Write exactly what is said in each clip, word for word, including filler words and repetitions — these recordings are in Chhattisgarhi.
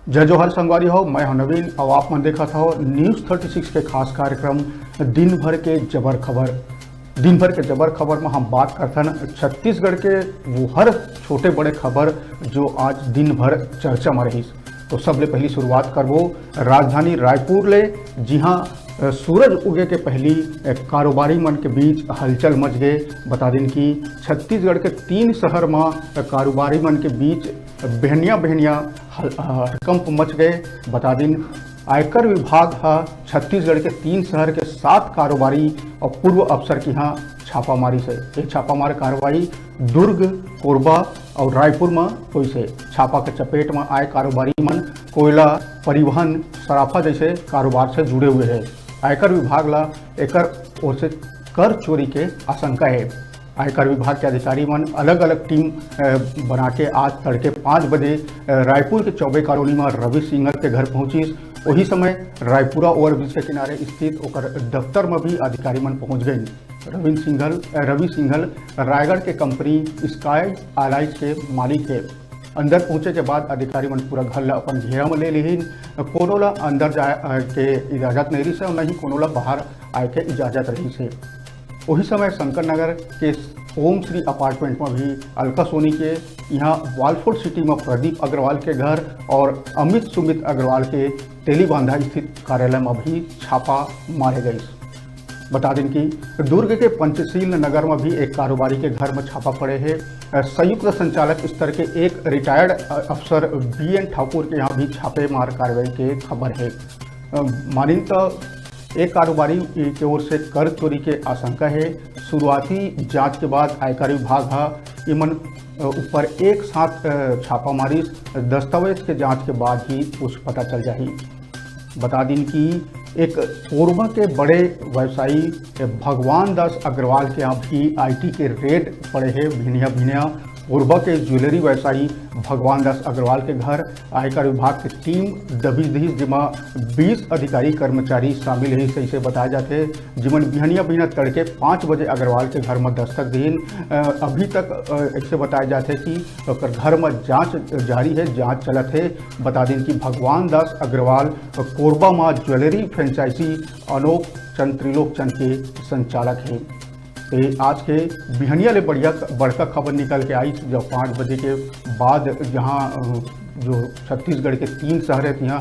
जय जोहार संगवारी हो, मैं हूं नवीन और आप मन देखत हो News Thirty Six के खास कार्यक्रम दिन भर के जबर खबर। दिन भर के जबर खबर में हम बात करथन छत्तीसगढ़ के वो हर छोटे बड़े खबर जो आज दिन भर चर्चा में रहिस। तो सबले पहली शुरुआत करबो राजधानी रायपुर ले, जिहां अ, सूरज उगे के पहली, अ, कारोबारी मन के बीच हलचल मच गए। बता दिन कि छत्तीसगढ़ के तीन शहर म, अ, कारोबारी मन के बीच बेहनिया बेहनिया हल-, अ, हड़कंप मच गए। बता दिन आयकर विभाग ह छत्तीसगढ़ के तीन शहर के सात कारोबारी और पूर्व अफसर के यहाँ छापा मारिस हे। ये छापामार कार्रवाई दुर्ग, कोरबा और रायपुर म होइस हे। छापा के चपेट म आए कारोबारी मन कोयला, परिवहन, सराफा जैसे कारोबार से जुड़े हुए हे। आयकर विभाग ला एकर ओर से कर चोरी के आशंका हे। आयकर विभाग के अधिकारी मन अलग-अलग टीम, अ, बना के आज तड़के पाँच बजे, अ, रायपुर के चौबे कॉलोनी म रवि सिंघल के घर पहुंचिस। वही समय रायपुरा ओवरब्रिज के किनारे स्थित ओकर दफ्तर म भी अधिकारी मन पहुंच गइन। रविंद्र सिंघल, अ, रवि सिंघल रायगढ़ के कंपनी स्काई एलाइज के मालिक हे। अंदर पहुंचे के बाद अधिकारी मन पूरा घर ला अपन घेरा म ले लिहिन। कोनो ला अंदर जाए, अ, के इजाजत नहीं रहिस हे और न ही कोनो ला बाहर आए के इजाजत रहिस हे। वही समय शंकर नगर के ओम श्री अपार्टमेंट में भी अलका सोनी के यहाँ वालफोर्ड सिटी में प्रदीप अग्रवाल के घर और अमित सुमित अग्रवाल के तेलीबांधा स्थित कार्यालय में भी छापा मारे गइस। बता दिन कि दुर्ग के पंचशील नगर में भी एक कारोबारी के घर में छापा पड़े हे। अ, संयुक्त संचालक स्तर के एक रिटायर्ड, अ, अफसर बी एन ठाकुर के यहाँ भी छापेमार कार्रवाई के खबर हे। अ, मानिन त एक कारोबारी के ओर से कर चोरी के आशंका हे। शुरुआती जांच के बाद आयकर विभाग ह इमन, अ, ऊपर एक साथ, अ, छापा मारिस। दस्तावेज के जांच के बाद ही कुछ पता चल जाही। बता दिन कि एक कोरबा के बड़े व्यवसायी भगवान दास अग्रवाल के यहाँ भी आईटी के रेड पड़े हे। भिनिया भिनिया कोरबा के ज्वेलरी व्यवसायी भगवान दास अग्रवाल के घर आयकर विभाग के टीम दबिश दिहिस, जेमा बीस अधिकारी कर्मचारी शामिल रहिस, अइसे बताए जाथे, जिमन बिहनिया बिहनिया तड़के पाँच बजे अग्रवाल के घर म दस्तक दिहिन। अ, अभी तक, अ, अइसे बताए जाथे कि ओकर घर म जांच जारी हे, जांच चलत हे। बता दिन कि भगवान दास अग्रवाल कोरबा म ज्वेलरी फ्रेंचाइजी अनोप चंद त्रिलोक चंद के संचालक हे। ते आज के बिहनिया ले बढ़िया, बड़का खबर निकल के आई, जब पाँच बजे के बाद जहां, अ, जो छत्तीसगढ़ के तीन शहर हे, तिहां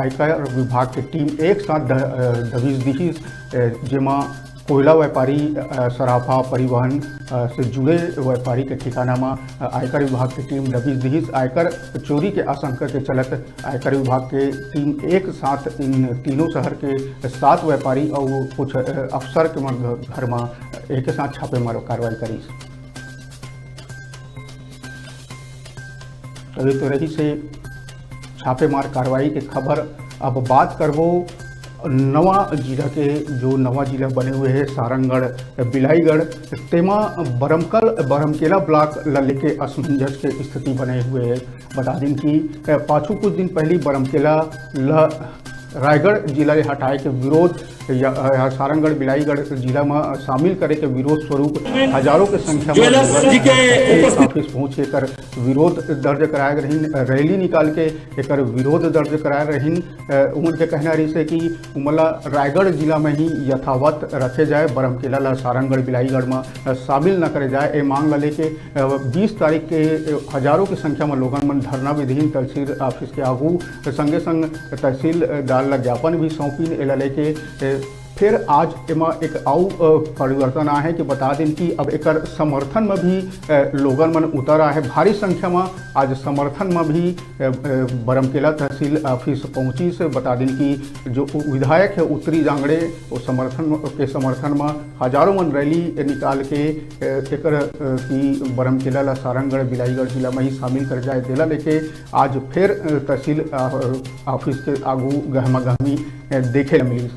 आयकर विभाग के टीम एक साथ द-, अ, दबिश दिहिस, अ, जेमा कोयला व्यापारी, अ, सराफा, परिवहन, अ, से जुड़े व्यापारी के ठिकाना म, अ, आयकर विभाग के टीम दबिश दिहिस। आयकर चोरी के आशंका के चलत आयकर विभाग के टीम एक साथ इन तीनों शहर के सात व्यापारी अउ कुछ, अ, अफसर के मन घ-, घर म एक साथ छापेमार कार्रवाई करिस। तो ये तो रहिस हे छापेमार कार्रवाई के खबर। अब बात करबो नवा जिला के, जो नवा जिला बने हुए हे सारंगढ़ बिलाईगढ़, तेमा बरमकल, बरमकेला ब्लॉक ल लेके असमंजस के स्थिति बने हुए हे। बता दिन कि, अ, पाछू कुछ दिन पहली बरमकेला ल रायगढ़ जिला ले हटाए के विरोध या, अ, सारंगढ़ बिलाईगढ़ जिला म शामिल करे के विरोध स्वरूप हजारों के संख्या म ज्वेलर्स लोगन जी के उपस्थित ऑफिस पहुंच के एकर विरोध दर्ज कराए रहिन, रैली निकाल के एकर विरोध दर्ज कराए रहिन। अ, उमन के कहना रहिस हे कि उमन ला रायगढ़ जिला में ही यथावत रखे जाए, बरमकेला ला सारंगढ़ बिलाईगढ़ म, अ, शामिल न करे जाए। ए मांग ला लेके, अ, बीस तारीख के, अ, हजारों की संख्या में लोगन मन धरना भी दीन तहसील ऑफिस के आगू। संगे संग तहसीलदार ला ज्ञापन भी सौंपिन। एला लेके, अ, फिर आज एमा एक अउ, अ, परिवर्तन आए हे कि बता दिन कि अब एकर समर्थन में भी, अ, लोगन मन उतर आए हे भारी संख्या में। आज समर्थन में भी, अ, अ, बरमकेला तहसील ऑफिस पहुंचिस। बता दिन कि जो उ-, विधायक हे उत्तरी जांगड़े, वो समर्थन म-, के समर्थन में हजारों मन रैली निकाल के, अ, एकर, अ, कि बरमकेला ला सारंगढ़ बिलाईगढ़ जिला में ही शामिल कर जाए, तेला लेके आज फिर, अ, तहसील, अ, ऑफिस के आगू गहमा गहमी, अ, देखे ल मिलिस।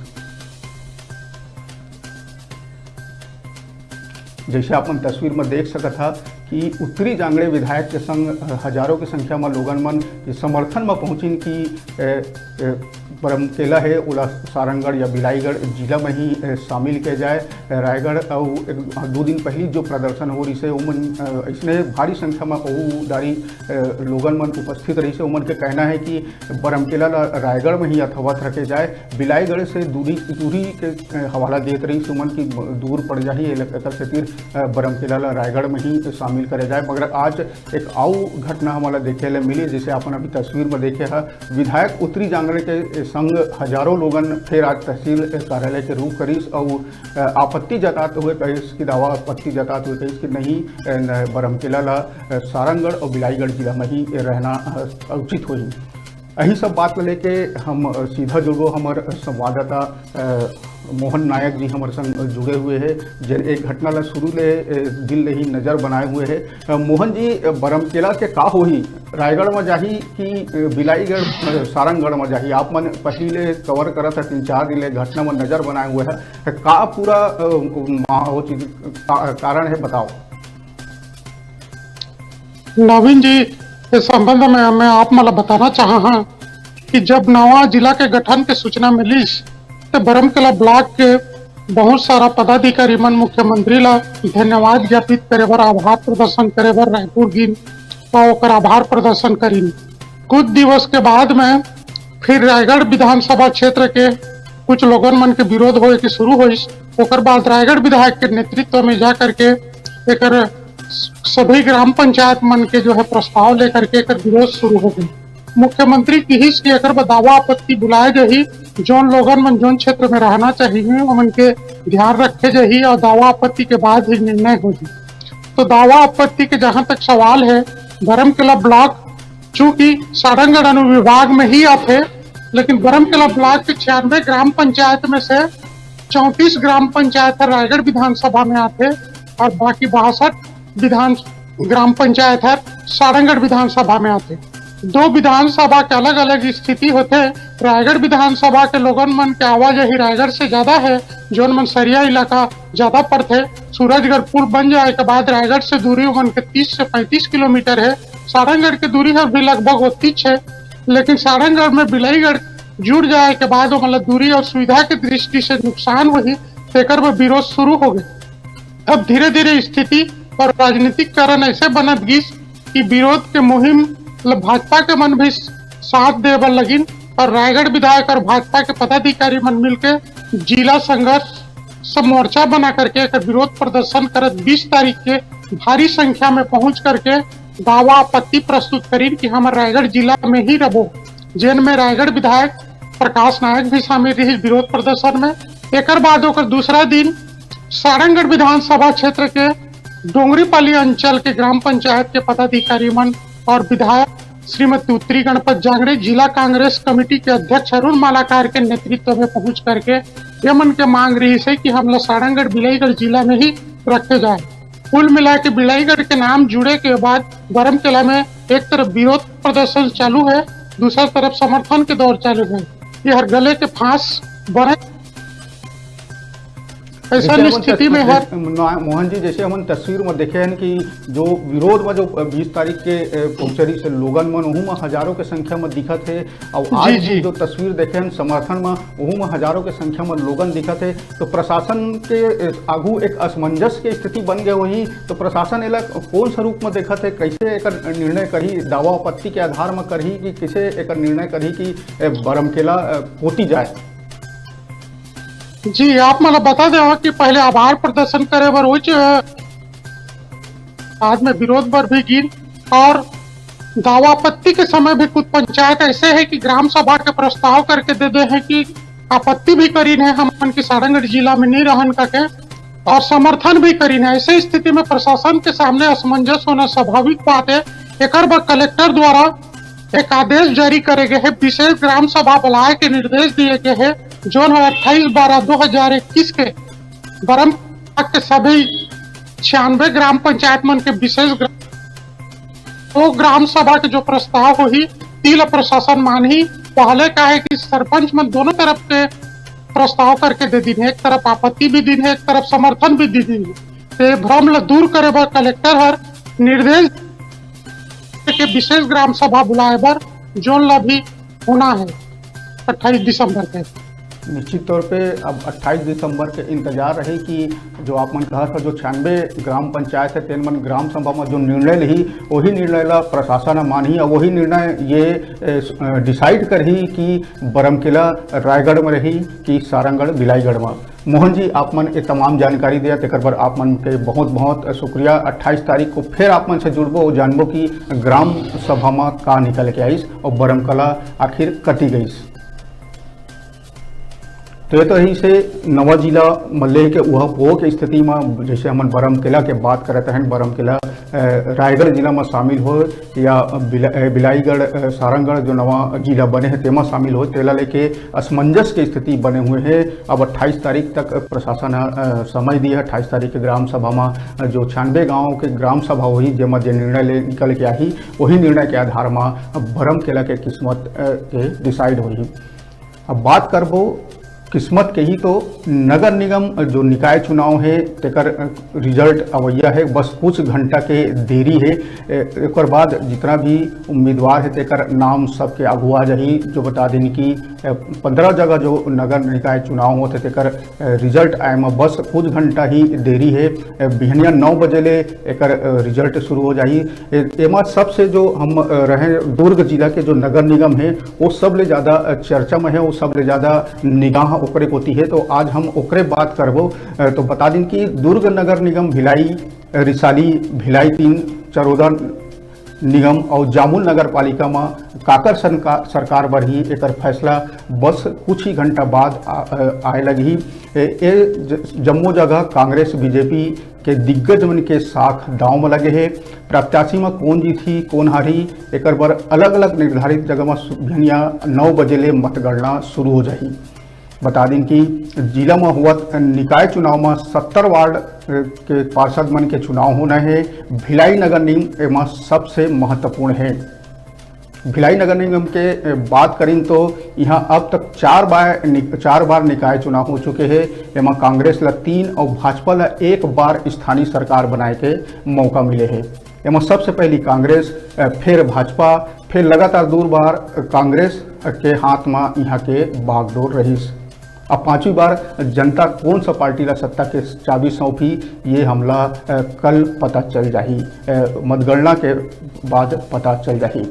जैसे आप मन तस्वीर में देख सकत हा कि उत्तरी जांगड़े विधायक के संग हजारों के संख्या म लोगन मन ये समर्थन म पहुंचिन कि, ए, ए, बरमकेला हे, ओला सारंगढ़ या बिलाईगढ़ जिला म ही, ए, शामिल किया जाए। रायगढ़ अउ एक, दो दिन पहली जो प्रदर्शन हो रहिसे, ओमन, अ, अइसने भारी संख्या म ओहू डारी, अ, लोगन मन उपस्थित रहिसे। ओमन के कहना है कि बरमकेला ला रायगढ़ म ही यथावत रखे जाए। बिलाईगढ़ से दूरी, दूरी के, अ, हवाला देत रहिस ओमन कि दूर पड़ जाही, एला-, एकर सेतिर, अ, बरमकेला ला रायगढ़ म ही शामिल करे जाए। मगर आज एक अउ घटना हमला देखे ले मिली, जैसे अपन अभी तस्वीर म देखे ह, विधायक उत्तरी जांगड़े के संग हजारों लोगन फिर आज तहसील कार्यालय के रुख करिस अउ, अ, आपत्ति जतात हुए कहिस कि दावा आपत्ति जतात हुए कहिस कि नहीं, अ, न, बरमकेला ला, अ, सारंगढ़ अउ बिलाईगढ़ जिला म ही रहना, अ, उचित होही। यही सब बात ल लेके हम, अ, सीधा जुड़बो हमर संवाददाता, अ, मोहन नायक जी हमर संग जुड़े हुए हैं, जेन एक घटना ला शुरू ले, अ, दिन ले ही नजर बनाए हुए हैं। अ, मोहन जी, अ, बरमकेला के का होही, रायगढ़ म जाही कि, अ, बिलाईगढ़, अ, सारंगढ़ म जाही? आप मन पहली ले कवर करत है, तीन चार दिन ले घटना म नजर बनाए हुए है, का पूरा, अ, मा-, वो चीज का-, कारण है, बताओ। नवीन जी, इस संबंध में मैं आप मन ला बताना चाहा हां कि जब नवा जिला के गठन के सूचना मिलिस, तो बरमकेला ब्लॉक के बहुत सारा पदाधिकारी मन मुख्यमंत्री ला धन्यवाद ज्ञापित करे बर, आभार प्रदर्शन करे बर रायपुर गिन और ओकर आभार प्रदर्शन करिन। कुछ दिवस के बाद में फिर रायगढ़ विधानसभा क्षेत्र के कुछ लोगन मन के विरोध होए के शुरू होइस। ओकर बाद रायगढ़ विधायक के नेतृत्व में जा करके एकर सभी ग्राम पंचायत मन के जो है प्रस्ताव लेकर के एकर विरोध शुरू हो गई। मुख्यमंत्री किहिस कि एकर बर दावा आपत्ति बुलाए जाही, जोन लोगन मन जोन क्षेत्र में रहना चाहिए, ओमन के ध्यान रखे जाही और दावा आपत्ति के बाद ही निर्णय होही। तो दावा आपत्ति के जहां तक सवाल है, बरमकेला ब्लॉक चूंकि सारंगढ़ अनुविभाग में ही आथे, लेकिन बरमकेला ब्लॉक के छियानवे ग्राम पंचायत में से चौंतीस ग्राम पंचायत हर रायगढ़ विधानसभा में आथे और बाकी बासठ विधान, ग्राम पंचायत हर सारंगढ़ विधानसभा में आथे। दो विधानसभा के अलग-अलग स्थिति होथे। रायगढ़ विधानसभा के लोगन मन के आवाजाही रायगढ़ से ज्यादा है, जोन मन सरिया इलाका ज्यादा पड़थे। सूरजगढ़ पुल बन जाए के बाद रायगढ़ से दूरी ओमन के तीस से पैंतीस किलोमीटर है। सारंगढ़ के दूरी हर भी लगभग ओतीच है, लेकिन सारंगढ़ में बिलाईगढ़ जुड़ जाए के बाद ओमन ला दूरी और सुविधा के दृष्टि से नुकसान होही, तेकर बर विरोध शुरू हो गए। अब धीरे-धीरे स्थिति और राजनीतिक कारण ऐसे बनत गिस कि विरोध के मुहिम ल भाजपा के मन भी साथ दे बर लगिन और रायगढ़ विधायक और भाजपा के पदाधिकारी मन मिलके जिला संघर्ष सब मोर्चा बना करके एकर विरोध प्रदर्शन करत बीस तारीख के भारी संख्या में पहुंच करके दावा आपत्ति प्रस्तुत करिन कि हमर रायगढ़ जिला में ही रबो, जेन में रायगढ़ विधायक प्रकाश नायक भी शामिल रही विरोध प्रदर्शन में। एकर बाद ओकर दूसरा दिन सारंगढ़ विधानसभा क्षेत्र के डोंगरीपाली अंचल के ग्राम पंचायत के पदाधिकारी मन और विधायक श्रीमती उत्तरी गणपत जांगड़े, जिला कांग्रेस कमेटी के अध्यक्ष अरुण मालाकार के नेतृत्व में पहुंच करके ये मन के मांग रहिस है कि हमला सारंगढ़ बिलाईगढ़ जिला में ही रखे जाए। कुल मिला के बिलाईगढ़ के नाम जुड़े के बाद बरमकेला में एक तरफ विरोध प्रदर्शन चालू है, दूसरा तरफ समर्थन के दौर चालू है। ये हर गले के फांस बने। ऐसा जैसे हमन स्थिति तस-, में हर जैसे, मोहन जी, जैसे हमन तस्वीर में देखे हैं कि जो विरोध में जो बीस तारीख के, अ, पहुंचरी से लोगन मन, ओहू में हजारों के संख्या में दिखत है। और जी, आज जी। जो तस्वीर देखे हैं समर्थन में, ओहू में हजारों के संख्या में लोगन दिखत है। तो प्रशासन के, अ, आगू एक असमंजस के स्थिति बन गए होही, तो प्रशासन एला कौन सा रूप में देखत है, कैसे एकर निर्णय करही, दावा आपत्ति के आधार में करही कि कैसे एकर निर्णय करही कि, अ, बरमकेला, अ, पोती जाए? जी, आप मन ला बता देवा कि पहले आभार प्रदर्शन करे बर उच्च, बाद में विरोध बर भी गिन और दावा आपत्ति के समय भी कुछ पंचायत ऐसे है कि ग्राम सभा के प्रस्ताव करके दे दे हैं कि आपत्ति भी करीन है हमन की सारंगढ़ जिला में नहीं रहन करके और समर्थन भी करीन है। ऐसे स्थिति में प्रशासन के सामने असमंजस होना स्वाभाविक बात है। एकर बर कलेक्टर द्वारा एक आदेश जारी करे गए है, विशेष ग्राम सभा बुलाए के निर्देश दिए गए है, जोन है अट्ठाईस बारह दो हजार इक्कीस के बरम के सभी छियानवे ग्राम पंचायत मन के विशेष ग्राम, तो ग्राम सभा के जो प्रस्ताव होही, तिला प्रशासन मानही। पहले का है कि सरपंच मन दोनों तरफ के प्रस्ताव करके दे दिन है, एक तरफ आपत्ति भी दिन है, एक तरफ समर्थन भी दे दिन है। ते भ्रम ल दूर करे बर कलेक्टर हर निर्देश के विशेष ग्राम सभा बुलाए बर जोन ला भी होना है अट्ठाईस दिसंबर के। निश्चित तौर पे अब अट्ठाईस दिसंबर के इंतजार रही कि जो आप मन कहा था, जो छियानवे ग्राम पंचायत है, तेन मन ग्राम सभा में जो निर्णय लिही, वही निर्णय ला प्रशासन ह मानही और वही निर्णय ये डिसाइड करही कि बरमकेला रायगढ़ में रही कि सारंगढ़ बिलाईगढ़ में। मोहन जी, आप मन ये तमाम जानकारी दिया, तेकर बर आप मन के बहुत बहुत शुक्रिया। अट्ठाईस तारीख को फिर आप मन से जुड़बो और जानबो कि ग्राम सभा में का निकल के आइस और बरमकेला आखिर कती गइस। तो ये तो यही से नवा जिला मल्ले के उहा पोह के स्थिति में, जैसे हमन बरमकेला के बात करत रहन, बरमकेला अ, रायगढ़ जिला में शामिल हो या बिला-, अ, बिलाईगढ़, अ, सारंगढ़ जो नवा जिला बने हैं, तेमा शामिल हो, तेला लेके असमंजस के स्थिति बने हुए हैं। अब अट्ठाईस तारीख तक प्रशासन ह, अ, समय दिए है। अट्ठाईस तारीख के ग्राम सभा में, अ, जो छियानवे गांव के ग्राम सभा होही, जेमा जे निर्णय ले निकल के आही, वही निर्णय के आधार में अब बरमकेला के किस्मत, अ, के डिसाइड होही। अब बात करबो किस्मत के ही, तो नगर निगम जो निकाय चुनाव है, तेकर रिजल्ट अवैया है, बस कुछ घंटा के देरी है। ए-, एकर बाद जितना भी उम्मीदवार है, तेकर नाम सबके आगू आ जाही। जो बता दें कि, ए, पंद्रह जगह जो नगर निकाय चुनाव होते, तेकर, ए, रिजल्ट आए में बस कुछ घंटा ही देरी है। ए, बिहनिया नौ बजे ले एकर, ए, रिजल्ट शुरू हो जाही। ए-, एमा सबसे जो हम, अ, रहे दुर्ग जिला के जो नगर निगम है, वो सब ले ज्यादा, अ, चर्चा में है, वो सब ले ज्यादा निगाह ओकरे कोती है। तो आज हम ओकरे बात करबो। अ, तो बता दिन कि दुर्ग नगर निगम भिलाई, रिसाली, भिलाई तीन, चरोदा निगम और जामुल नगर पालिका में काकर सनका-, सरकार बर ही एकर फैसला बस कुछ ही घंटा बाद आ-, अ, आए लगही। ए, ए ज-, जम्मो जगह कांग्रेस, बीजेपी के दिग्गज मन के साख दांव म लगे हे। प्रत्याशी म कोन जीतही, कोन हारही, एकर बर अलग-अलग निर्धारित जगह म सु-, भिनिया नौ बजे ले मतगणना शुरू हो जाही। बता दिन कि जिला म होवत निकाय चुनाव म सत्तर वार्ड, अ, के पार्षद मन के चुनाव होना हे। भिलाई नगर निगम एमा सबसे महत्वपूर्ण हे। भिलाई नगर निगम के, अ, बात करिन तो इहाँ अब तक चार बार नि-, चार बार निकाय चुनाव हो चुके हे। एमा कांग्रेस ला तीन और भाजपा ला एक बार स्थानीय सरकार बनाए के मौका मिले हे। एमा सबसे पहली कांग्रेस, अ, फिर भाजपा, फिर लगातार दो बार कांग्रेस के हाथ मा इहाँ के बागडोर रहिस। अब पांचवी बार जनता कौन सा पार्टी ला सत्ता के चाबी सौंपही, ये हमला, अ, कल पता चल जाही, अ, मतगणना के बाद पता चल जाही।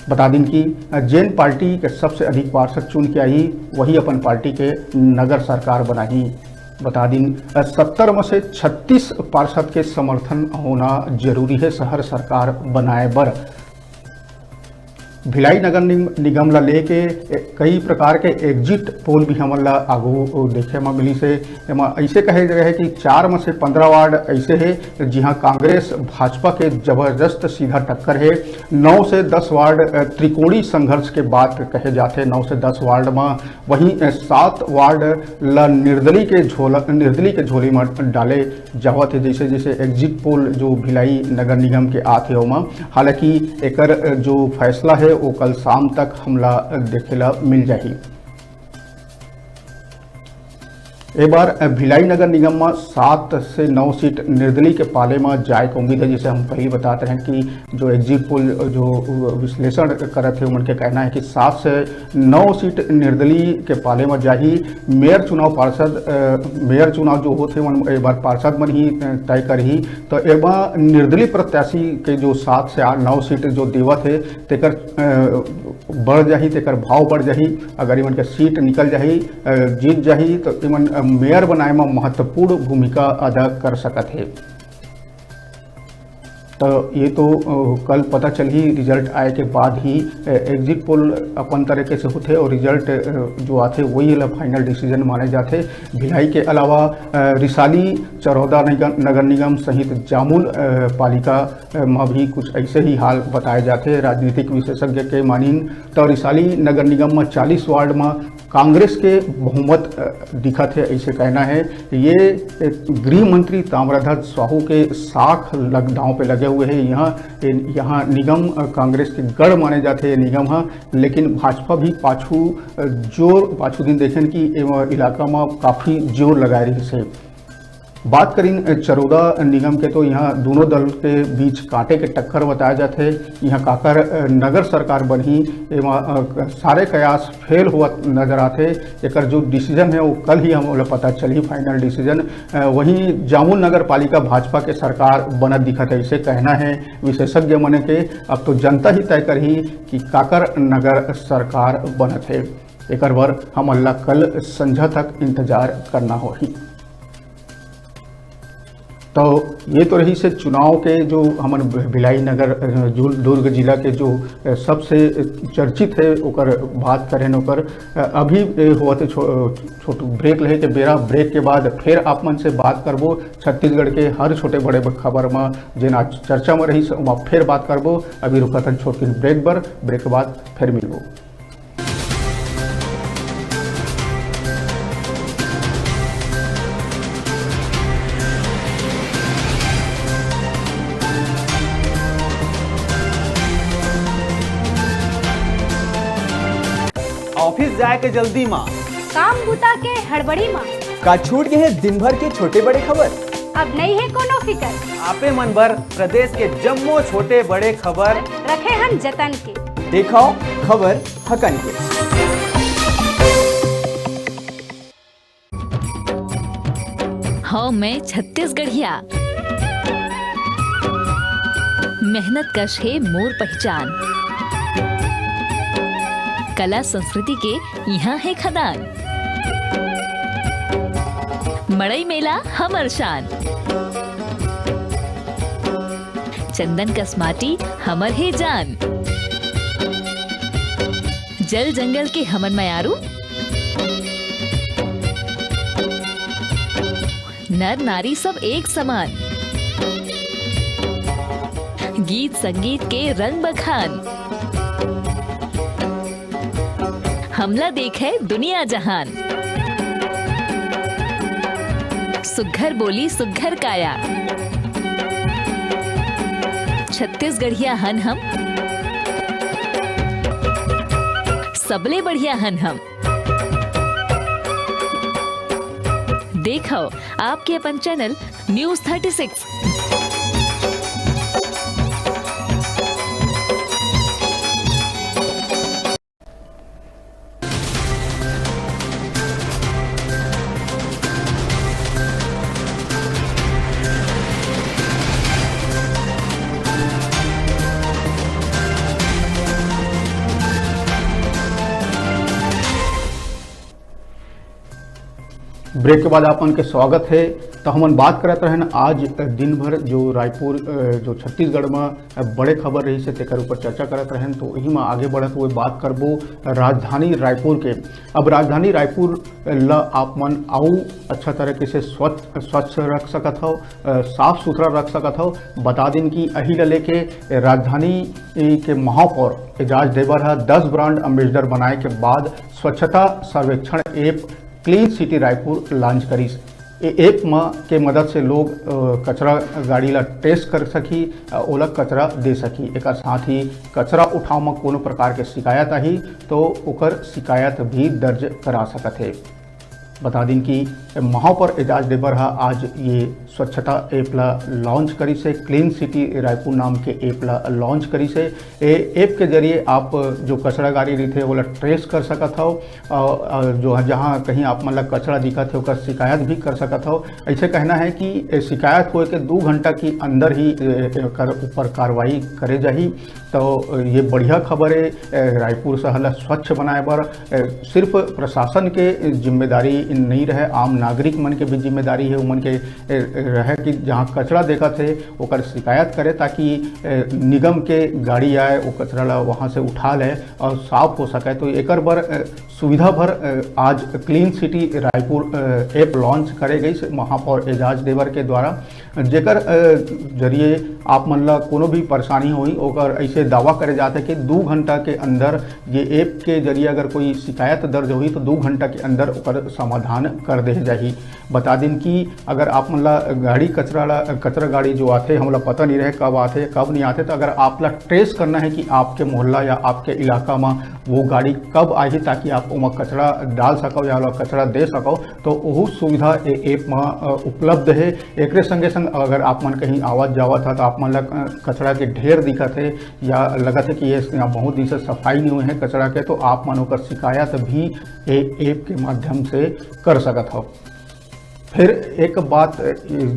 बता दिन कि, अ, जेन पार्टी के सबसे अधिक पार्षद चुन के आही, वही अपन पार्टी के नगर सरकार बनाही। बता दिन, अ, सत्तर में से छत्तीस पार्षद के समर्थन होना जरूरी है शहर सरकार बनाए बर। भिलाई नगर निग-, निगम ला लेके ए-, कई प्रकार के एग्जिट पोल भी हमन ला आगू देखे म मिलिस हे। एमा अइसे कहे गए हे कि चार में से पंद्रह वार्ड अइसे हे, जिहां कांग्रेस भाजपा के जबरदस्त सीधा टक्कर हे। नौ से दस वार्ड, अ, त्रिकोणीय संघर्ष के बात कहे जाथे। नौ से दस वार्ड म वहीं, अ, सात वार्ड ल निर्दलीय के झोला, निर्दलीय के झोली म डाले जावत हे, जैसे, जैसे एग्जिट पोल जो भिलाई नगर निगम के आत हे ओमा। हालांकि एकर, अ, जो फैसला हे, वो कल शाम तक हमला, अ, देखे ला मिल जाही। ए बार, अ, भिलाई नगर निगम म सात से नौ सीट निर्दलीय के पाले म जाए के उम्मीद हे। जैसे हम पहले बतात रहे कि जो एग्जिट पोल जो विश्लेषण करत हे, उमन के कहना हे कि सात से नौ सीट निर्दलीय के पाले म जाही। मेयर चुनाव पार्षद, अ, मेयर चुनाव जो होथे, उमन ए बार पार्षद मन ही, अ, तय करही। तो एमा निर्दलीय प्रत्याशी के जो सात से आठ, नौ सीट जो देवत हे, तेकर, अ, बढ़ जाही, तेकर भाव बढ़ जाही। अगर इमन के सीट निकल जाही, अ, जीत जाही, तो इमन, अ, मेयर बनाए म महत्वपूर्ण भूमिका अदा कर सकत हे। तो ये तो, अ, कल पता चलही, रिजल्ट आए के बाद ही, अ, एग्जिट पोल अपन तरीके से होथे और रिजल्ट, अ, जो आथे, वही ला फाइनल डिसीजन माने जाथे। भिलाई के अलावा, अ, रिसाली, चरौदा निगम, नगर निगम सहित जामुल, अ, पालिका, अ, म भी कुछ ऐसे ही हाल बताए जाथे। राजनीतिक विशेषज्ञ के मानिन तो रिसाली नगर निगम म चालीस वार्ड म कांग्रेस के बहुमत, अ, दिखत हे, ऐसे कहना है। ये, अ, गृह मंत्री ताम्रध्वज साहू के साख लग, दांव पे लगे हुए हैं। यहाँ, यहाँ निगम, अ, कांग्रेस के गढ़ माने जाथे ये निगम ह, लेकिन भाजपा भी पाछू, अ, जोर, पाछू दिन देखेन कि ए इलाका म काफी जोर लगाए रहिस हे। बात करिन चरोदा निगम के, तो इहाँ दूनों दल के बीच कांटे के टक्कर बताया जाथे। इहाँ काकर, अ, नगर सरकार बनही, एमा, अ, सारे कयास फेल होवत नजर आथे। एकर जो डिसीजन हे, वो कल ही हमन ला पता चलही, फाइनल डिसीजन। अ, वहीं जामुन नगर पालिका भाजपा के सरकार बनत दिखत हे, अइसे कहना हे विशेषज्ञ मन के। अब तो जनता ही तय करही कि काकर नगर सरकार बनत हे। एकर बर हमन ला कल संझा तक इंतजार करना होही। तो ये तो रहिस हे चुनाव के, जो हमन भिलाई नगर, अ, जुल-, दुर्ग जिला के जो, अ, सबसे चर्चित हे, ओकर बात करेन, ओकर, अ, अभी, अ, होवत हे छो-, अ, छोट ब्रेक लेहे के बेरा। ब्रेक के बाद फेर आप मन से बात करबो। छत्तीसगढ़ के हर छोटे बड़े ब-, खबर म जेन आज चर्चा म रहिस, ओमा फेर बात करबो। अभी रुकत हन छोटकिन ब्रेक बर, ब्रेक के बाद फेर मिलबो। ऑफिस जाए के जल्दी मा, काम बूता के हड़बड़ी मा, का छूट गए हे दिन भर के छोटे बड़े खबर? अब नइ हे कोनो फिकर। आपे मन बर प्रदेश के जम्मो छोटे बड़े खबर रखे हन जतन के। देखव खबर हकन के। हव मैं छत्तीसगढ़िया, मेहनत कश हे मोर पहचान। कला संस्कृति के इहाँ हे खदान। मड़ई मेला हमर शान, चंदन कस माटी हमर हे जान। जल जंगल के हमन मयारू, नर नारी सब एक समान। गीत संगीत के रंग बखान, हमला देखे दुनिया जहान। सुघर बोली सुघर काया, छत्तीसगढ़िया हन हम, सबले बढ़िया हन हम। देखव आपके अपन channel news thirty six. Break के बाद आप मन के स्वागत हे। तो हमन बात करत रहन आज दिन भर जो रायपुर, अ, जो छत्तीसगढ़ म बड़े खबर रहिस हे, तेकर ऊपर चर्चा करत रहन। तो इही म आगे बढ़त हुए बात करबो राजधानी रायपुर के। अब राजधानी रायपुर ल आप मन अउ अच्छा तरीके से स्वच्छ, स्वच्छ रख सकत हव, अ, साफ सुथरा रख सकत हव। बता दिन कि अही ल लेके राजधानी के महापौर एजाज देवर ह दस ब्रांड एम्बेसडर बनाए के बाद स्वच्छता सर्वेक्षण app clean city Raipur launch करिस। ए ऐप म के मदद से लोग, अ, कचरा गाड़ी ला ट्रेस कर सकही, अ, ओला कचरा दे सकही। एकर साथ ही कचरा उठाव म कोनो प्रकार के शिकायत आही, तो ओकर शिकायत भी दर्ज करा सकत हे। बता दिन कि महापौर एजाज देवर ह आज ये स्वच्छता ऐप ला लॉन्च करिस हे, क्लीन सिटी रायपुर नाम के ऐप ला लॉन्च करिस हे। ए ऐप के जरिए आप जो कचरा गाड़ी रहिथे, ओला ट्रेस कर सकत हव। अ, अ, जो ह-, जहाँ कहीं आप मन ला कचरा दिखत हे, ओकर शिकायत भी कर सकत हव। ऐसे कहना है कि ए शिकायत होए के दू घंटा के अंदर ही, ए, एकर ऊपर कार्रवाई करे जाही। तो ये बढ़िया खबर है, ए, रायपुर शहर ला स्वच्छ बनाए बर, ए, सिर्फ प्रशासन के जिम्मेदारी नहीं रहे, आम नागरिक मन के भी जिम्मेदारी है, उमन के, ए, रहे कि जहाँ कचरा देखत हे, ओकर शिकायत करे, ताकि, ए, निगम के गाड़ी आए, वो कचरा ला वहाँ से उठा ले और साफ हो सके। तो एकर बर, अ, सुविधा भर, अ, आज क्लीन सिटी रायपुर, अ, ऐप लॉन्च करे गइस महापौर एजाज देवर के द्वारा, जेकर, अ, जरिए आप मन ला कोनो भी परेशानी होही, ओकर ऐसे दावा करे जाथे कि दू घंटा के अंदर ये ऐप के जरिए अगर कोई शिकायत दर्ज होही, तो दू घंटा के अंदर ओकर समाधान कर दे जाही। बता दिन कि अगर आप मन ला गाड़ी कचरा ला, कचरा गाड़ी जो आथे, हमला पता नहीं रहे कब आथे, कब नहीं आथे, तो अगर आप ला ट्रेस करना है कि आपके मोहल्ला या आपके इलाका में वो गाड़ी कब आही, ताकि आप ओमा कचरा डाल सकव या ओला कचरा दे सकव, तो ओहू सुविधा ए ऐप म, अ, उपलब्ध हे। एकरे संगे संग अगर आप मन कहीं आवत जावत ह, तो आप मन ला, अ, कचरा के ढेर दिखत हे या लगत हे कि ये यहाँ बहुत दिन से सफाई नहीं हुए हे कचरा के, तो आप मन ओकर शिकायत भी ए ऐप के माध्यम से कर सकत हव। फिर एक बात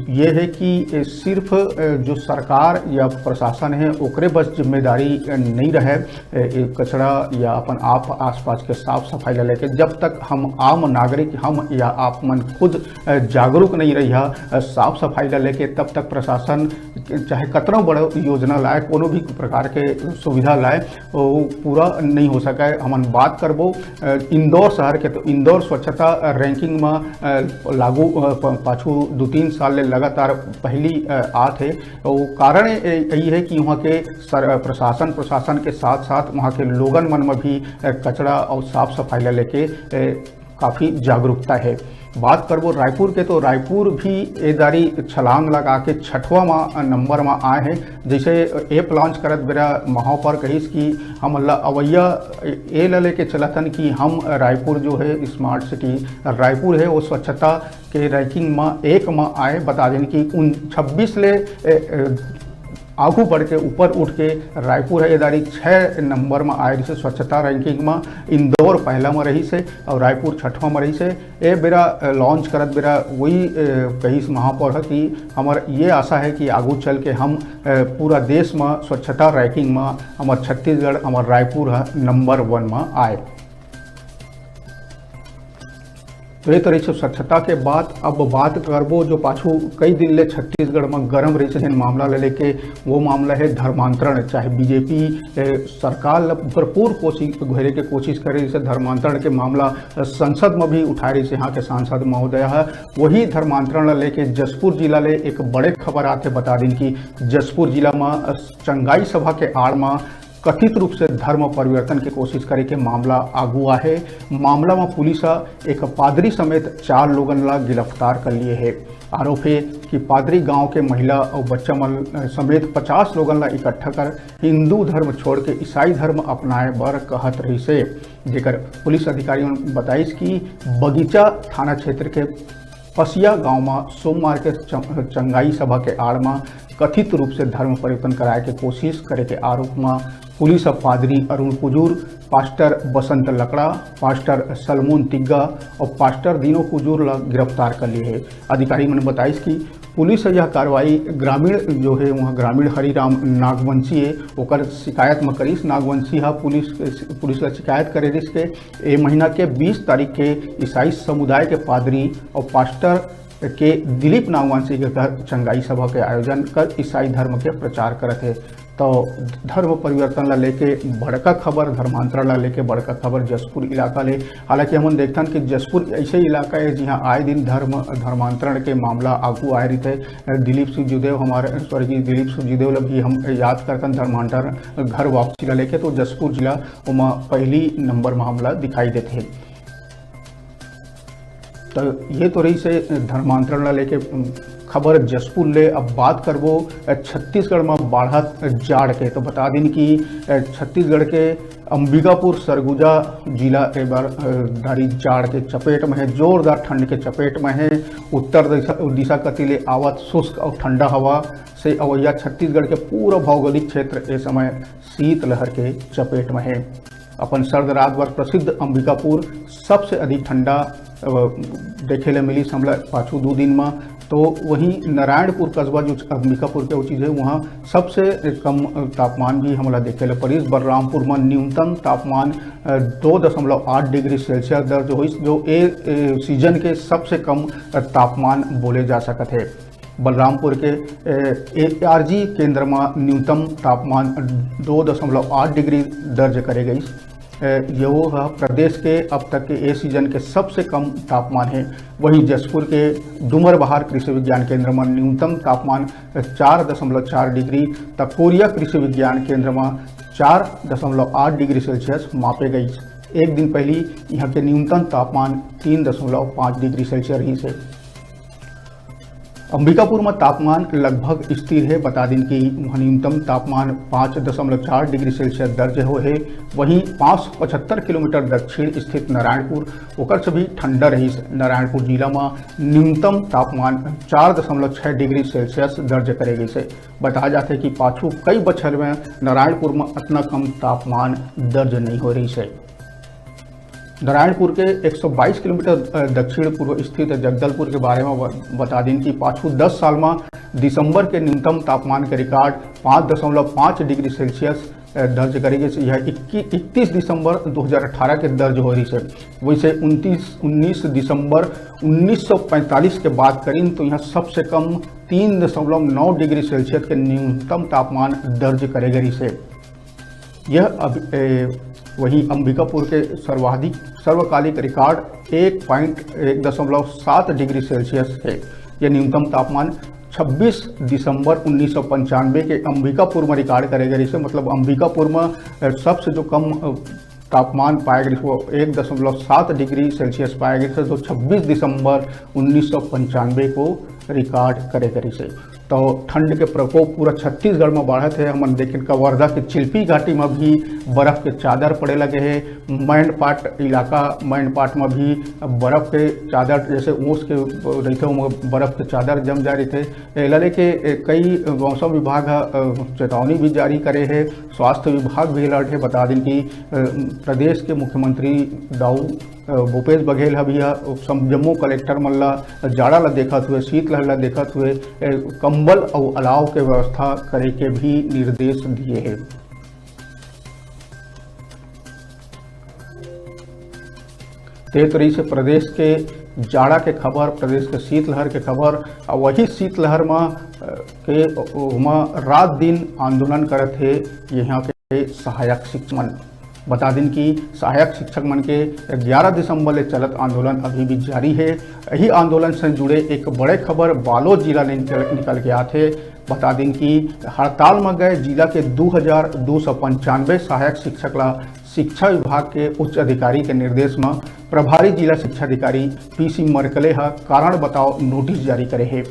ये है कि सिर्फ जो सरकार या प्रशासन है, ओकरे बस जिम्मेदारी नहीं रहे, ए, कचरा या अपन आप आसपास के साफ सफाई ला लेके। जब तक हम आम नागरिक, हम या आप मन खुद, अ, जागरूक नहीं रही है, अ, साफ सफाई ला लेके, तब तक प्रशासन चाहे कतनो बड़ा योजना लाए, कोनो भी प्रकार के सुविधा लाए, वो पूरा नहीं हो सका है। हमन बात करबो, अ, इंदौर शहर के, तो इंदौर स्वच्छता रैंकिंग में, अ, लागू, अ, प-, पाछू दो तीन साल ले लगातार पहली, अ, आत है। वो कारण ए-, यही है कि वहाँ के सर-, प्रशासन, प्रशासन के साथ साथ वहाँ के लोगन मन में भी, अ, कचरा और साफ सफाई ला लेके, अ, काफ़ी जागरूकता है। बात करबो रायपुर के, तो रायपुर भी ए दारी छलांग लगा के छठवा मा, अ, नंबर मा आए हैं। जैसे, अ, ऐप लॉन्च करत बेरा महापौर कहिस कि हम ला अवैया ए, ए ला लेके चलत हन कि हम रायपुर जो है स्मार्ट सिटी रायपुर है, वो स्वच्छता के रैंकिंग मा एक मा आए। बता दें कि उन छब्बीस ले, ए, ए, आगू बढ़ के, ऊपर उठ के रायपुर है, ये दारी छः नंबर में आए रहिसे स्वच्छता रैंकिंग में। इंदौर पहला में रहिसे और रायपुर छठवा में रहिसे। ए बेरा, अ, लॉन्च करत बेरा वही, अ, कहिस महापौर ह कि हमर ये आशा है कि आगू चल के हम, अ, पूरा देश में स्वच्छता रैंकिंग में हमर छत्तीसगढ़, हमर रायपुर ह नंबर वन में आए। तो ये तरह से स्वच्छता के बात। अब बात करबो जो पाछू कई दिन ले छत्तीसगढ़ में गरम रहिस, जेन मामला ले लेके, वो मामला है धर्मांतरण। चाहे बीजेपी, ए, सरकार ल भरपूर कोशिश, घेरे के कोशिश करे, जैसे धर्मांतरण के मामला, अ, संसद में भी उठाए रहिस यहाँ के सांसद महोदय है। वही धर्मांतरण ल लेके जशपुर जिला ले एक बड़े खबर आते। बता दिन कि जशपुर जिला में, अ, चंगाई सभा के आड़ में कथित रूप से धर्म परिवर्तन के कोशिश करे के मामला आगू आहे। मामला में पुलिस ह एक पादरी समेत चार लोगन ला गिरफ्तार कर लिए हे। आरोप हे कि पादरी गांव के महिला और बच्चा मन समेत पचास लोगन ला इकट्ठा कर हिंदू धर्म छोड़ के ईसाई धर्म अपनाए बर कहत रहिस हे, जेकर पुलिस अधिकारी मन बताइस कि बगीचा थाना क्षेत्र के पसिया गांव म सोमवार के चं-, चंगाई सभा के आड़ म कथित रूप से धर्म परिवर्तन कराए के कोशिश करे के आरोप म पुलिस ह पादरी अरुण कुजूर, पास्टर बसंत लकड़ा, पास्टर सलमोन तिग्गा और पास्टर दीनो कुजूर ला गिरफ्तार कर लिए हे। अधिकारी मन बताइस कि पुलिस ह यह कार्रवाई ग्रामीण जो है, वहाँ ग्रामीण हरिराम नागवंशी है, ओकर शिकायत म करिस। नागवंशी ह पुलिस, पुलिस ला शिकायत करे रिहिस के ए महीना के बीस तारीख के ईसाई समुदाय के पादरी और पास्टर के दिलीप नागवंशी के घर चंगाई सभा के आयोजन कर ईसाई धर्म के प्रचार करत हे। तो धर्म परिवर्तन ला लेके बड़का खबर, धर्मांतरण ला लेके बड़का खबर जशपुर इलाका ले। हालांकि हमन देखथन कि जशपुर ऐसे इलाका है जिहां आए दिन धर्म, धर्मांतरण के मामला आगू आए रहिथे। दिलीप सिंह जूदेव, हमारे स्वर्गीय दिलीप सिंह जूदेव ला भी हम याद करथन धर्मांतरण घर वापसी ला लेके, तो जशपुर जिला ओमा पहली नंबर मामला दिखाई देथे। तो ये तो रहिसे धर्मांतरण ला लेके, उम, खबर जशपुर ले। अब बात करबो, अ, छत्तीसगढ़ में बाढ़त जाड़ के। तो बता दिन कि, अ, छत्तीसगढ़ के अंबिकापुर सरगुजा जिला ए बार, अ, दारी जाड़ के चपेट में है, जोरदार ठंड के चपेट में है। उत्तर दिशा, दिशा कति ले आवत शुष्क और ठंडा हवा से अवैया छत्तीसगढ़ के पूरा भौगोलिक क्षेत्र ए समय शीतलहर के चपेट में है। अपन सर्द रात बर प्रसिद्ध अंबिकापुर सबसे अधिक ठंडा, अ, देखे ले मिलिस हमला पाछू दू दिन म। तो वहीं नारायणपुर कस्बा जो अंबिकापुर के वो चीज है, वहाँ सबसे कम, अ, तापमान भी हमला देखे ले परिस। बलरामपुर म न्यूनतम तापमान, अ, दो दशमलव आठ डिग्री सेल्सियस दर्ज होइस, जो ए, ए, सीजन के सबसे कम, अ, तापमान बोले जा सकत है। बलरामपुर के, ए, एआरजी केंद्र म न्यूनतम तापमान दो दशमलव आठ डिग्री दर्ज करे गइस। ए, यो ह प्रदेश के अब तक के ए सीजन के सबसे कम तापमान है। वहीं जशपुर के डूमरबहार कृषि विज्ञान केंद्र म न्यूनतम तापमान चार दशमलव चार डिग्री, त कोरिया कृषि विज्ञान केंद्र म चार दशमलव आठ डिग्री सेल्सियस मापे गइस। एक दिन पहली यहाँ के न्यूनतम तापमान तीन दशमलव पाँच डिग्री सेल्सियस रहिस है। अंबिकापुर में तापमान लगभग स्थिर है। बता दिन कि वहाँ न्यूनतम तापमान पाँच दशमलव चार डिग्री सेल्सियस दर्ज हो है। वहीं पाँच सौ पचहत्तर किलोमीटर दक्षिण स्थित नारायणपुर ओकर से भी ठंडा रही। नारायणपुर जिला में न्यूनतम तापमान चार दशमलव छः डिग्री सेल्सियस दर्ज करे गई से। बताया जाता है कि पाछू कई बछर में नारायणपुर में इतना कम तापमान दर्ज नहीं हो रही से। नारायणपुर के एक सौ बाईस किलोमीटर दक्षिण पूर्व स्थित जगदलपुर के बारे में बता दिन कि पाछू दस साल में दिसंबर के न्यूनतम तापमान के रिकॉर्ड पाँच दशमलव पाँच डिग्री सेल्सियस दर्ज करेगी। यह इक्कीस दिसंबर दो हज़ार अठारह के दर्ज हो रही है। वैसे उन्नीस दिसंबर उन्नीस सौ पैंतालीस के बात करें तो यहाँ सबसे कम तीन दशमलव नौ डिग्री सेल्सियस के न्यूनतम तापमान दर्ज करे गए से। यह अब वहीं अंबिकापुर के सर्वाधिक सर्वकालिक रिकॉर्ड एक पॉइंट एक दशमलव सात डिग्री सेल्सियस है। यह न्यूनतम तापमान छब्बीस दिसंबर उन्नीस सौ पंचानवे के अंबिकापुर में रिकॉर्ड करे गए से। मतलब अंबिकापुर में सबसे जो कम तापमान पाए गए वो एक दशमलव सात डिग्री सेल्सियस पाए गए थे, जो छब्बीस दिसंबर उन्नीस सौ पंचानवे को रिकॉर्ड करे गए से। तो ठंड के प्रकोप पूरा छत्तीसगढ़ में बढ़त है। हमन देखें कवर्धा के चिल्पी घाटी में भी बर्फ के चादर पड़े लगे है। मैनपाट इलाका, मैनपाट में भी बर्फ के चादर, जैसे ओस के रहते हो, बर्फ के चादर जम जा रही थे। एला लेके कई मौसम विभाग चेतावनी भी जारी करे है। स्वास्थ्य विभाग भी अलर्ट है। बता दें कि प्रदेश के मुख्यमंत्री दाऊ भूपेश बघेल ह भी जम्मो कलेक्टर मन ला जाड़ा ला देखत हुए, शीतलहर ला देखत हुए कंबल अउ अलाव के व्यवस्था करे के भी निर्देश दिए हैं। तेतरी से प्रदेश के जाड़ा के खबर, प्रदेश के शीतलहर के खबर। वही शीतलहर में के रात दिन आंदोलन करत हे यहाँ के सहायक शिक्षक मन। बता दिन कि सहायक शिक्षक मन के ग्यारह दिसंबर ले चलत आंदोलन अभी भी जारी है। यही आंदोलन से जुड़े एक बड़े खबर बालोद जिला ले निकल के आथे। बता दिन कि हड़ताल में गए जिला के दो हजार दो सौ पंचानवे सहायक शिक्षक ला शिक्षा विभाग के उच्च अधिकारी के निर्देश में प्रभारी जिला शिक्षा अधिकारी पीसी मरकले ह कारण बताओ नोटिस जारी करे हे।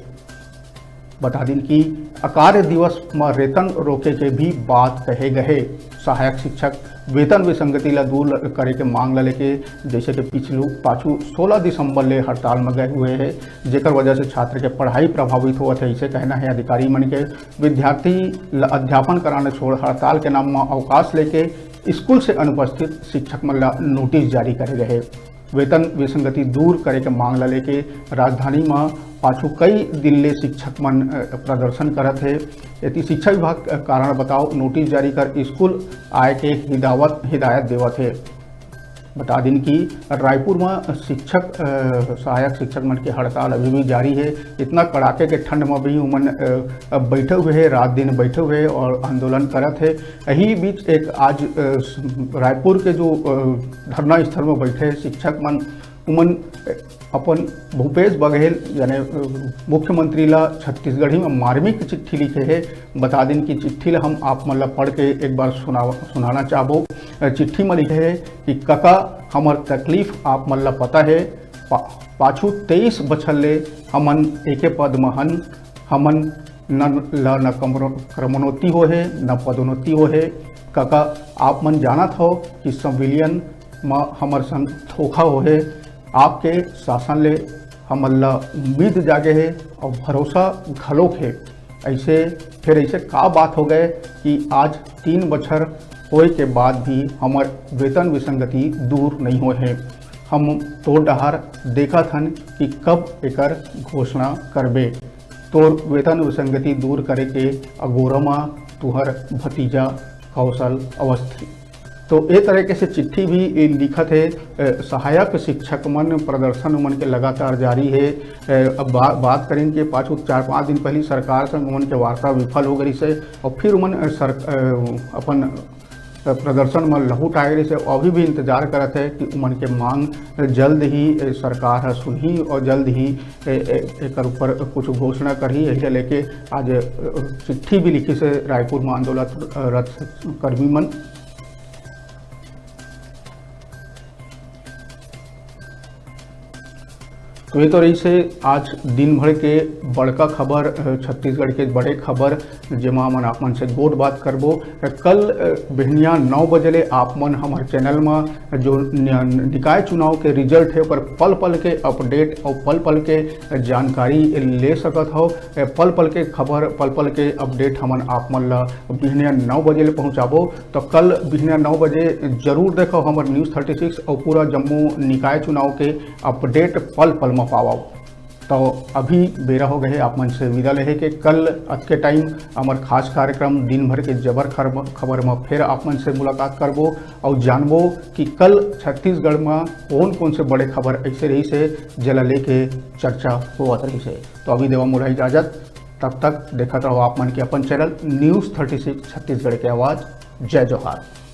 बता दिन कि अकार्य दिवस में वेतन रोके के भी बात कहे गए। सहायक शिक्षक वेतन विसंगति ला दूर करे के मांग ला लेके जैसे कि पिछलू पाछू सोलह दिसंबर ले हड़ताल में गए हुए हैं, जेकर वजह से छात्र के पढ़ाई प्रभावित होवत है, इसे कहना है अधिकारी मन के। विद्यार्थी ला अध्यापन कराना छोड़ हड़ताल के नाम में अवकाश लेके स्कूल से अनुपस्थित शिक्षक मन ला नोटिस जारी करे गए। वेतन विसंगति दूर करे के मांग ला लेके राजधानी में पाछू कई दिन ले शिक्षक मन प्रदर्शन करत हे। यदि शिक्षा विभाग कारण बताओ नोटिस जारी कर स्कूल आए के हिदावत हिदायत देवत हे। बता दिन कि रायपुर में शिक्षक सहायक शिक्षक मन के हड़ताल अभी भी जारी है। इतना कड़ाके के ठंड में भी उमन बैठे हुए हैं, रात दिन बैठे हुए हैं और आंदोलन करत है। यही बीच एक आज रायपुर के जो धरना स्थल में बैठे शिक्षक मन उमन अपन भूपेश बघेल यानी मुख्यमंत्री ला छत्तीसगढ़ी में मार्मिक चिट्ठी लिखे हे। बता दिन कि चिट्ठी ला हम आप मन ला पढ़ के एक बार सुना सुनाना चाहबो। चिट्ठी में लिखे हे कि कका हमर तकलीफ आप मन ला पता हे। पा, पाछू तेईस बछर ले हमन एके पद में हन। हमन न ल न क्रमोन्नति हो हे न पदोन्नति हो हे। कका आप मन जानत हो कि संविलियन म हमर संग धोखा हो हे। आपके शासन ले हमन ला उम्मीद जागे हे और भरोसा घलोक हे। ऐसे फिर ऐसे का बात हो गए कि आज तीन बछर होए के बाद भी हमर वेतन विसंगति दूर नहीं होए हे। हम तोर डहार देखत हन कि कब एकर घोषणा करबे। तोर वेतन विसंगति दूर करे के अगोरा म तुहर भतीजा कौशल अवस्थी। तो ए तरीके से चिट्ठी भी लिखत हे। सहायक शिक्षक मन प्रदर्शन उमन के लगातार जारी हे। अब बा, बात करें कि पाछू चार पाँच दिन पहले सरकार संग उमन के वार्ता विफल हो गई से और फिर उमन सर, अपन प्रदर्शन में लहुट आए रहिस हे, अभी भी इंतजार करत हे कि उमन के मांग जल्द ही सरकार ह सुनही और जल्द ही एकर ऊपर कुछ घोषणा करही। यही लेके आज चिट्ठी भी लिखिस हे रायपुर में आंदोलनरत कर्मी मन। तो ये तो रहिस हे आज दिन भर के बड़का खबर, अ, छत्तीसगढ़ के बड़े खबर, जेमा हमन आप मन से गोठ बात करबो। कल, अ, बिहनिया नौ बजे ले आप मन हमर चैनल म जो न-, निकाय चुनाव के रिजल्ट हे, ओकर पल पल के अपडेट अउ पल पल के जानकारी ले सकत हव। अ, पल पल के खबर, पल पल के अपडेट हमन आप मन ल बिहनिया नौ बजे ले पहुँचाबो। तो कल बिहनिया नौ बजे जरूर देखव हमर न्यूज़ थर्टी सिक्स अउ पूरा जम्मो निकाय चुनाव के अपडेट पल पल म पावव। तो अभी बेरा हो गए हे आप मन से विदा लेहे के। कल अतके टाइम हमर खास कार्यक्रम दिन भर के जबर खर-, खबर म फिर आप मन से मुलाकात करबो अउ जानबो कि कल छत्तीसगढ़ म कौन कौन से बड़े खबर ऐसे रहिस हे, जेला लेके चर्चा होवत रहिस हे। तो अभी देवा मोला इजाजत, तब तक देखत रहो आप मन के अपन channel news thirty six Chhattisgarh के आवाज़। जय जोहार।